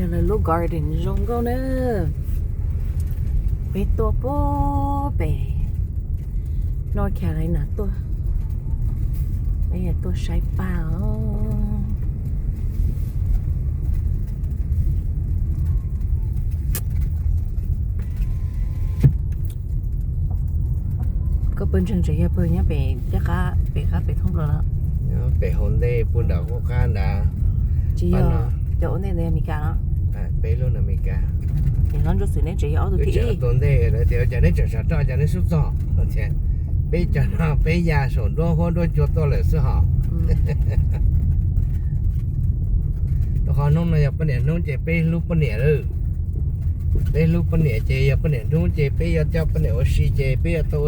Lawv lub garden zoo nkauj na. Peb tuaj puag pem North Carolina tuaj, peb yog tuaj saib paj os. Koj pawg ntseeg tseem yog pawg nyob pem tej qab, pem qab pem thoob plaws los? Pem hauv ntej puag nram qub qab nrad. Tsis yog cov ua ntej ntawd Amelikas los? Peb lub Amelikas. Ces hlob Ntsuab Xwm neb tseem yog ob tug thib ib. Tus ntej lawv tias cas neb tseem sawv roj cas neb xub txog. Peb cov no peb ya saum nruab huab nruab cua tuaj lawm xwb hos. Rau qhov hnub no yog poj niam hnub ces peb hlub poj niam lawm. Peb hlub poj niam ces yog poj niam hnub ces peb yuav coj poj niam ua si ces peb yuav tau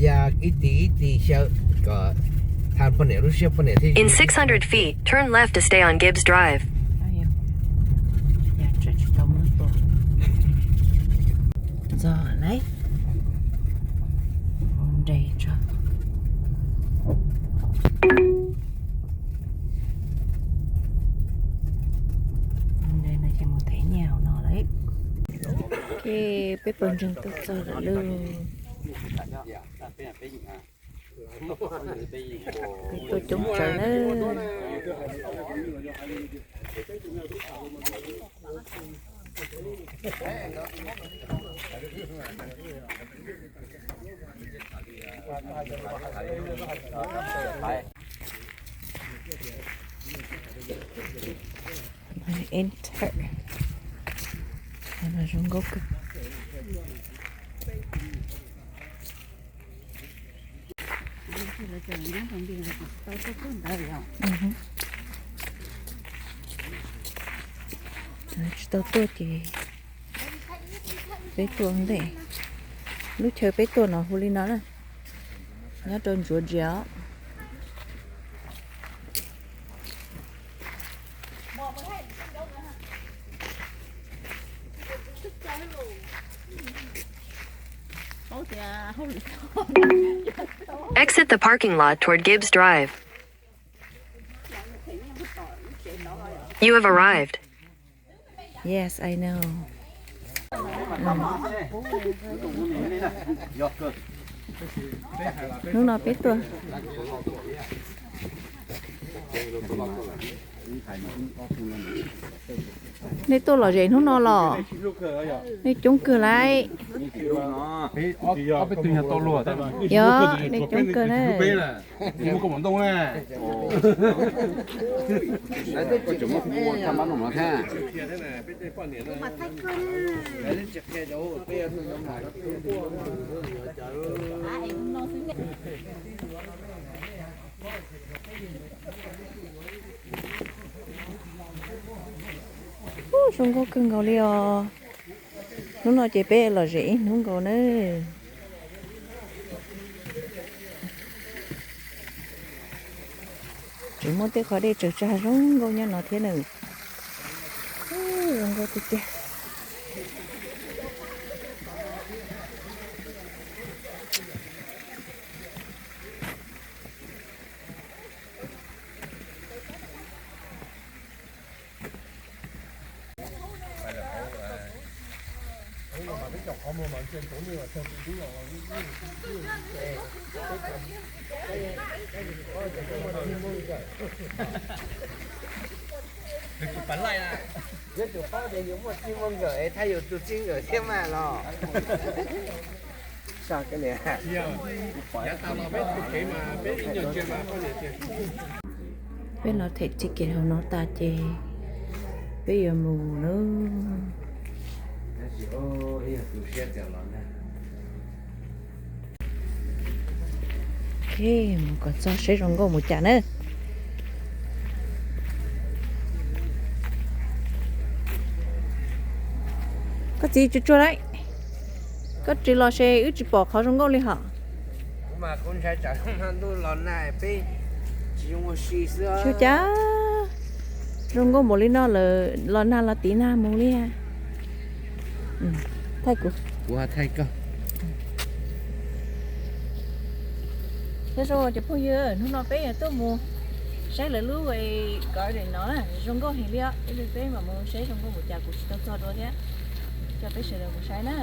ya ib tis ib tis xyaw kom tha poj niam lub siab poj niam thiaj. In six hundred feet, turn left to stay on Gibbs Drive. Ntxog lawm. Nres tso. Nres no ces mus thev nyiaj hauv no lawm. Ok, peb pawg ntseeg tuaj txog lawm lauj. Peb tuaj coob tsawv na. Enter. Zoo nkauj kawg. Tsis tau tuaj ces peb tuaj ntej. Lub chaw peb tuaj no hu li no na, nyob rau Georgia os. Exit the parking lot toward Gibbs Drive. You have arrived. Yes, I know. Hnub no peb tuaj. Nej tuaj lom zem hnub no los? Nej coob kawg lauj. Yog, nej coob kawg na. Ub, zoo nkauj kawg nkaus li os. Hnub no ces peb lom zem ib hnub nkaus na. Tseem muaj tej qhov dej tsaws tsag zoo nkauj nyob no thiab na. Zoo nkauj tiag tiag. Yuav tsum paub tias yus muaj txij muaj nkawm es thaj yus tus txij nkawm thiab mas los. Peb los them ticket hauv no tas ces peb yuav mus na. Ok, mus kom txog seb zoo nkauj mus cas na. Koj txiv tsuag tsuag lauj, koj tsis los ces wb tsis pom qhov zoo nkauj li hos. Tsis ua cas, zoo nkauj npaum li no lawm los nag los tiv nag mus li. Thaij kuv, kuv ho thaij koj. Nyob zoo cov phooj ywg, hnub no peb yuav tuaj mus Saib lawv lub garden no zoo nkauj heev li os. Ib pliag peb mam mus saib zoo nkauj npaum cas, kuv tsis tau txog dua thiab. Coj peb sawv daws mus saib na.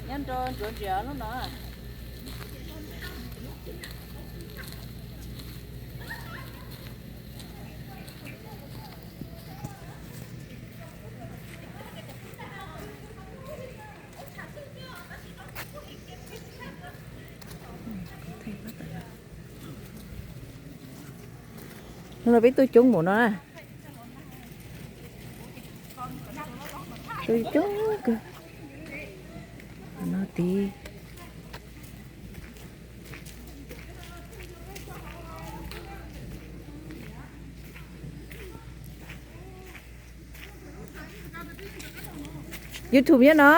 Nyob nrov ntsuav ntsia lub no. Hnub no peb tuaj coob npaum no na. Tuaj coob kawg no tid. YouTube nyob no,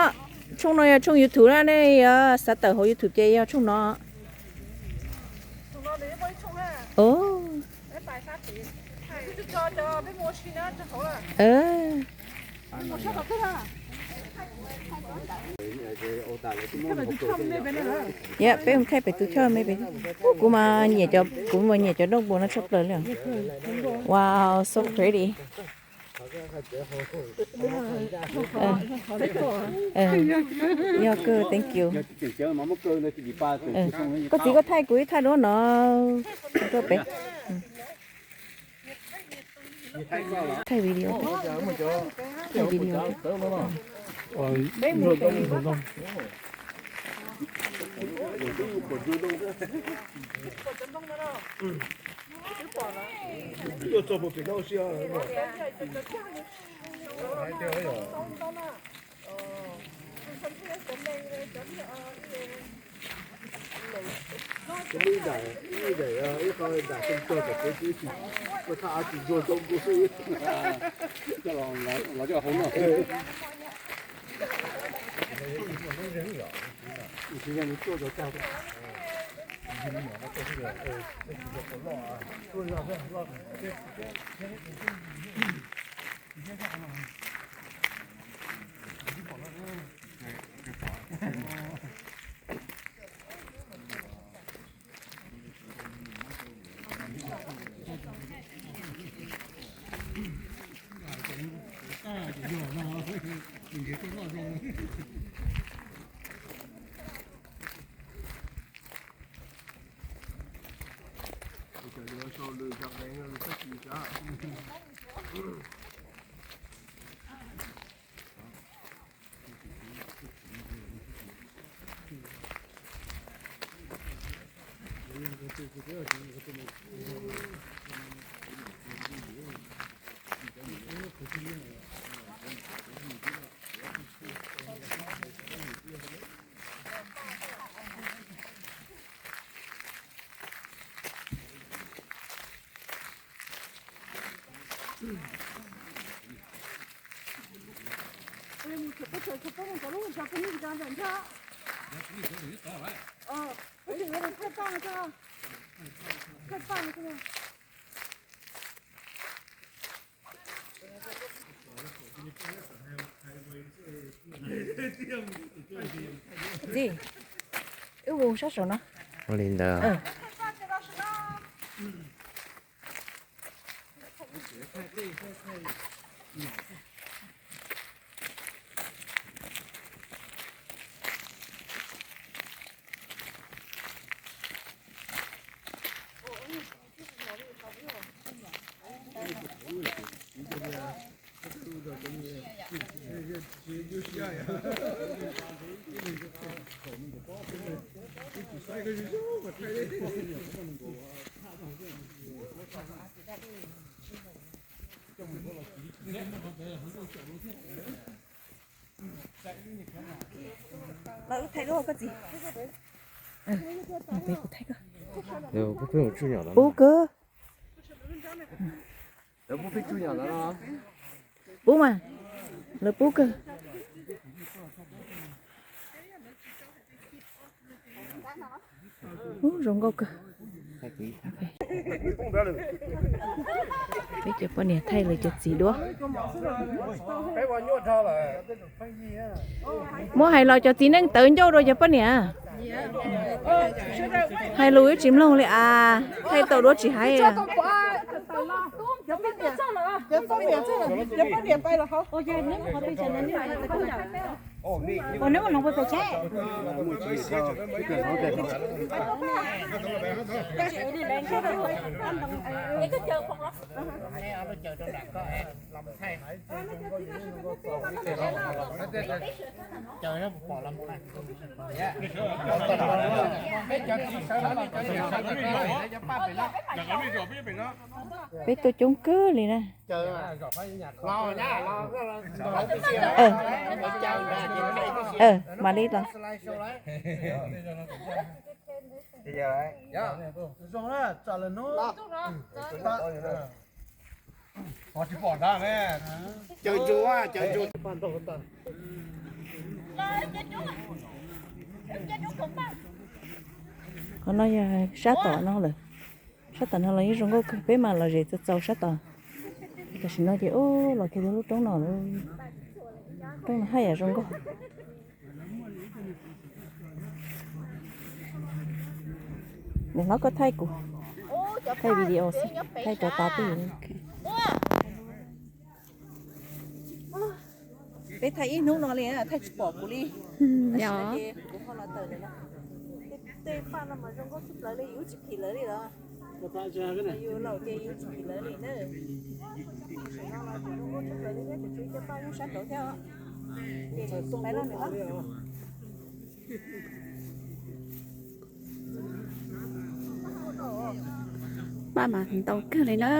tshooj no yog tshooj YouTube na, nej yuav xav tawm hauv YouTube ces yog tshooj no. Yog peb mus thaij pem tus choj me pem. Kuv mas nyiam cov, kuv mas nyiam cov dooj npua no tshaj plaws li. Wow, so pretty. Yog kawg, thank you. Koj txiv, koj thaij kuv ib thaj duab no rau pem. Thaij video, thaij video. Ib daim, ib daim, ib qho daim tseem txog tom kev tsis, koj thaj av tsis ntsuag rau nkaus xwb. Los coj hauv no. Tsis yog nws tuaj cov tag. Txiv, wb mus sab saum no. Ua li ntawd. Los wb thaij lub koj txiv. Pub kawg. Pub mas, lawv pub kawg. Ub, zoo nkauj kawg. Peb cov poj niam thaij lawv cov txiv duab. Muab hais los cov txiv neej tawv ncauj rau cov poj niam. Hais lus ib tsis mloog li as, thaij tau duab tsis hais. Peb tuaj coob kawg li na. Mam li los. Qhov no yog sab tom no lawm. Sab tom no los yeej zoo nkauj kawg, peb mas los zem txaus txaus sab tom. Tam sim no ces ub los kiag rau lub roob no lawm. Roob no haj yam zoo nkauj. Niam hlob koj thaij kuv, thaij video xwb, thaij rau tas twj ywm. Peb thaij ib hnub no li thaij tsis pom kuv li. Kuv ho los tawm lawm. Tej paj no mas zoo nkauj tshaj plaws li, yus tsis phim lawv li los. Yus laus ces yus tsis phim lawv li na. Zoo nkauj tshaj plaws li thiab, kuv tsis coj paj nyob sab nraud thiab os. Ces pais lawm nws os. Paj mas ntau kawg li na.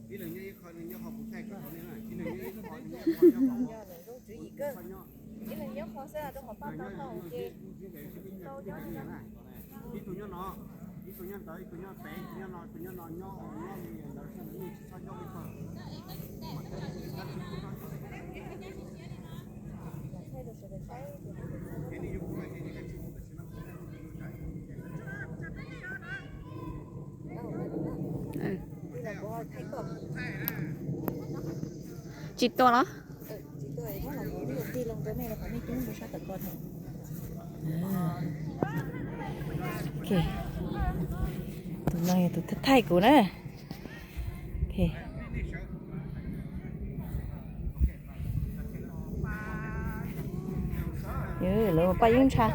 Ib leeg nyob qho xwb rau qhov paj tau tau ces tau cov. Ib tug nyob no, ib tug nyob ntawd, ib tug nyob pem, ib tug nyob no, ib tug nyob no, nyob ua li ntawd xwb, nej tsis txhob nyob li ko. Tsis tua los? Tus no yog tus thaij kuv na. Lawv mas paj yeeb ntsha.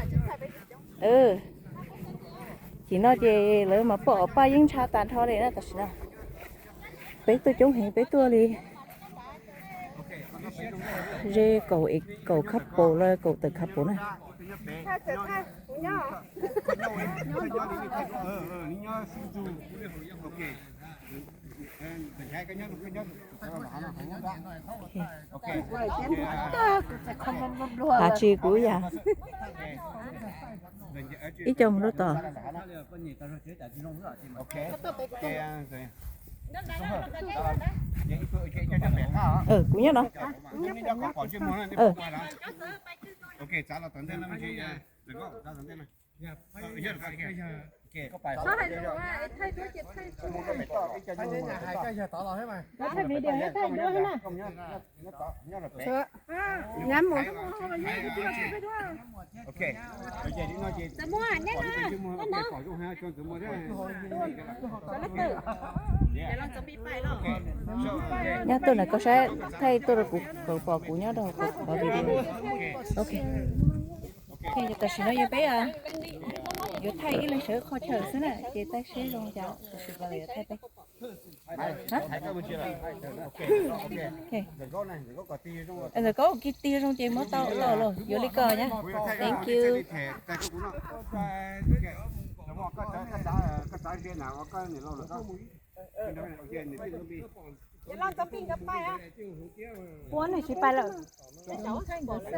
Ces no ces lawv mas pom paj yeeb ntsha tag nrho li na tam sim no. Peb tuaj coob heev, peb tuaj li ze kaum, kaum khab paus los kaum tawm khab paus na. Hav tsis kuv yam ib co mus lub tom. Kuv nyob no. Nyob tuaj na koj saib thaij tuaj rau kuv, kuv pom kuv nyob rau hauv qhov video. Ok, tam sim no yog peb yuav thaij ib leeg sawv qhov chaw xwb na, ces thaij seb zoo cas tam sim no yuav thaij peb. Ntawm koj ua kiag tig zoo ces muab tau los yuav li ko na. Thank you.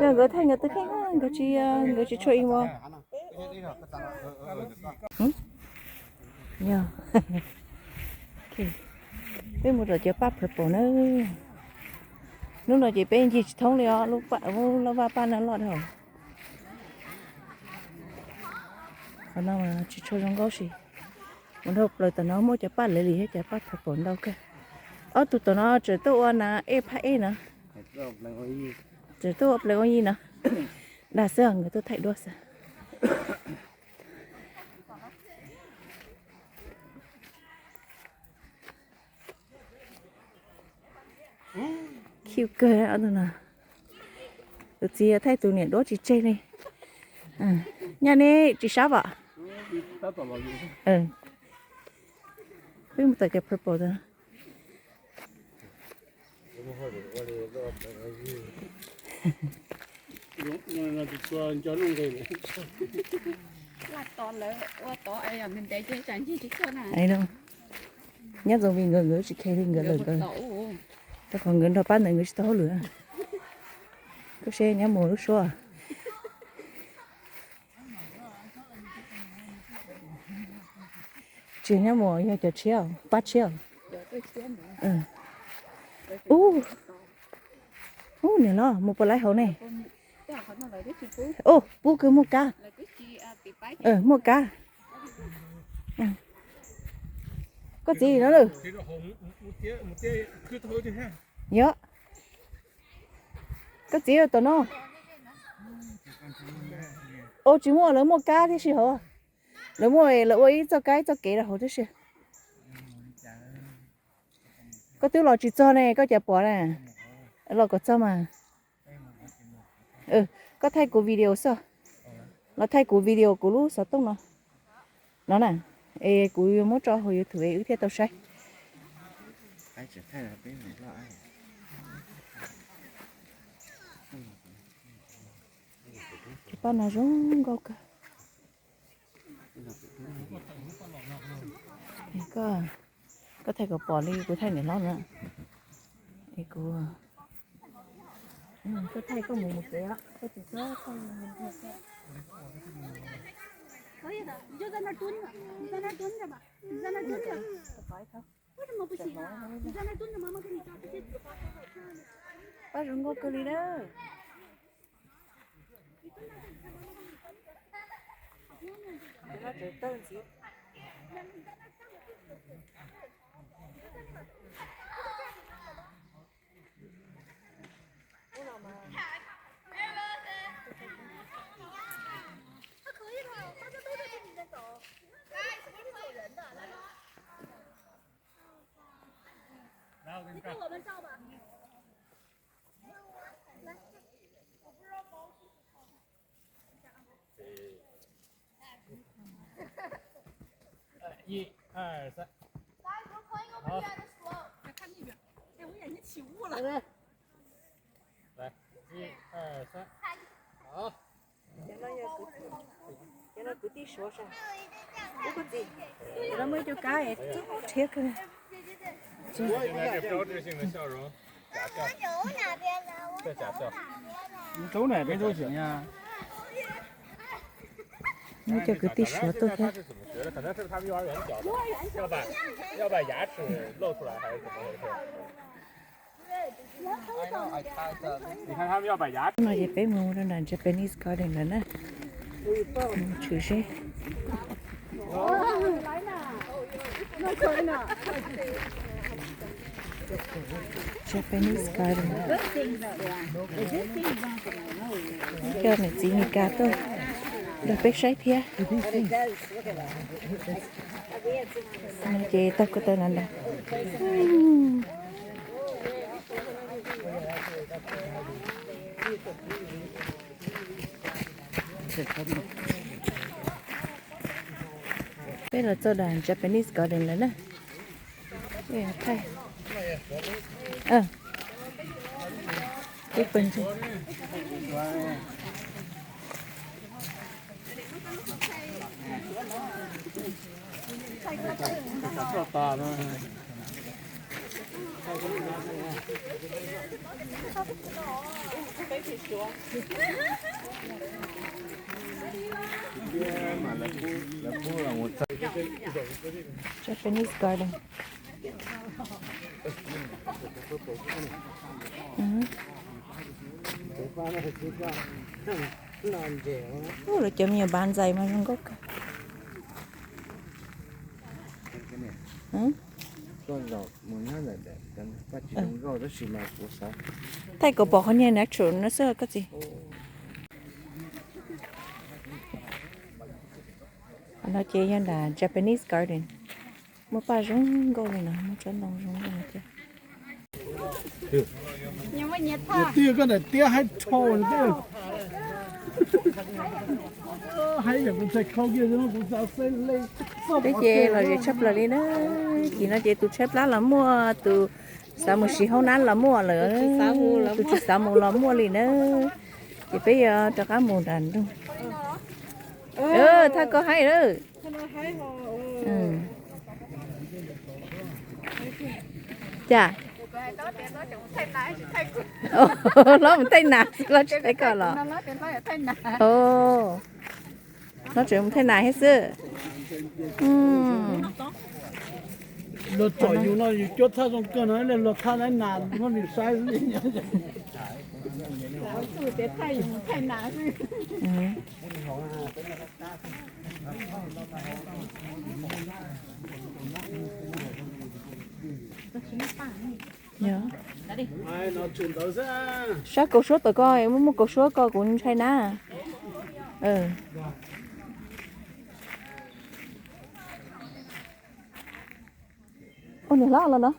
Nkawd thaij nkawd twb kheej, nkawd tsis, nkawd tsis tshua ib mus. Yog, peb mus tom cov paj purple na. Hnub no ces peb ncig tsis thoob li os, lub vaj paj no loj dhau. Qhov no tsis tshua zoo nkauj si. Mus dhau plaws tom no muaj cov paj lawv li thiab, cov paj purple ntau kawg. Ob tug tom no tseem tuaj ua na, ej phab ej no. Tseem tuaj ua plees ua yi no. Dag xwb, nkawd tuaj thaij duab xwb. Cute kawg ob tug no. Tus txiv thaij tus niam duab tsis tseg li. Nyaj ne tsis sab vam. Peb mus tom cov purple ntawd. Nyob zoo vim nkawd, nkawd tsis khe li nkawd lawm nkawd. Rau qhov nkawd nrog pab ntawd nkawd tsis tau hauj lwm. Koj seb nyob mus lub suab. Tsis nyob mus yog cov tshiab, pab tshiab. Ub, ub niam hlob mus puas laib hauv ne? Ub, pub kawg muaj kab. Muaj kab. Koj txiv no lawm. Yog. Koj txiv tom no. Ua tsis muaj, lawv muaj kab tib si hauv. Lawv muaj, lawv ua ib txoj kab ib txoj kev rau hauv tib si. Koj twb los tsis txog ne, koj cas pom na? Los kom txog mas. Koj thaij kuv video xwb. Los thaij kuv video kuv lub xov tooj no. No na, es kuv yuav muab tso hauv YouTube es wb thiaj tau saib. Cov paj no zoo nkauj kawg. Koj thaij kom pom li kuv thaij niam hlob na. Es kuv, koj thaij koj mus mus kev, koj tsis txhob thaij. Paj zoo nkauj kawg li na. Cov no kwv tij Suav sas. Ub koj txiv, cov no muaj ib co kab es txob rhiab kawg. Muaj cov kwv tij Suav tuaj thiab. No ces peb mus rau nram Japanese Garden lawm na. Mus tshwm seb. Japanese Garden. Coj niam txiv Mes Kas tuaj nrog peb saib thiab. No ces taug ko taw no ntag. Peb los txog nram Japanese Garden lawm na. Thaij. Tib pawg ntseeg. Japanese garden. Ua, lawv cov me nyuam npaj ntxais mas zoo nkauj kawg. Thaij kom pom qhov niag natural no xwb koj txiv. Qhov no ces yog nram Japanese garden. Muaj paj zoo nkauj li no, muaj tsob ntoo zoo nkauj li thiab. Twb yog koj daim tiab haib dhau, haib yam kuv ntshai khau kiag, kuv xav xeb lej. Peb ces lom zem tshaj plaws li na. Tim no ces tus tshaib plab los muaj, tus xav mus siv hoob nab los muaj lawm, tus tsis xav mus los muaj li na. Ces peb yuav rov qab mus nram nroog. Thaj koj haib lawm. Cas? Hlob mus thaij nas, hlob tsis thaij koj los? Hlob tseem mus thaij nas thiab xwb. Luag tsom yus no yus cuab thaj zoo kawg no, luag thaj nas muab nws saib xwb. Sab kaus suab tom ko, muaj muaj kaus suab ko kuv ntshai na. Ua niam hlob los no.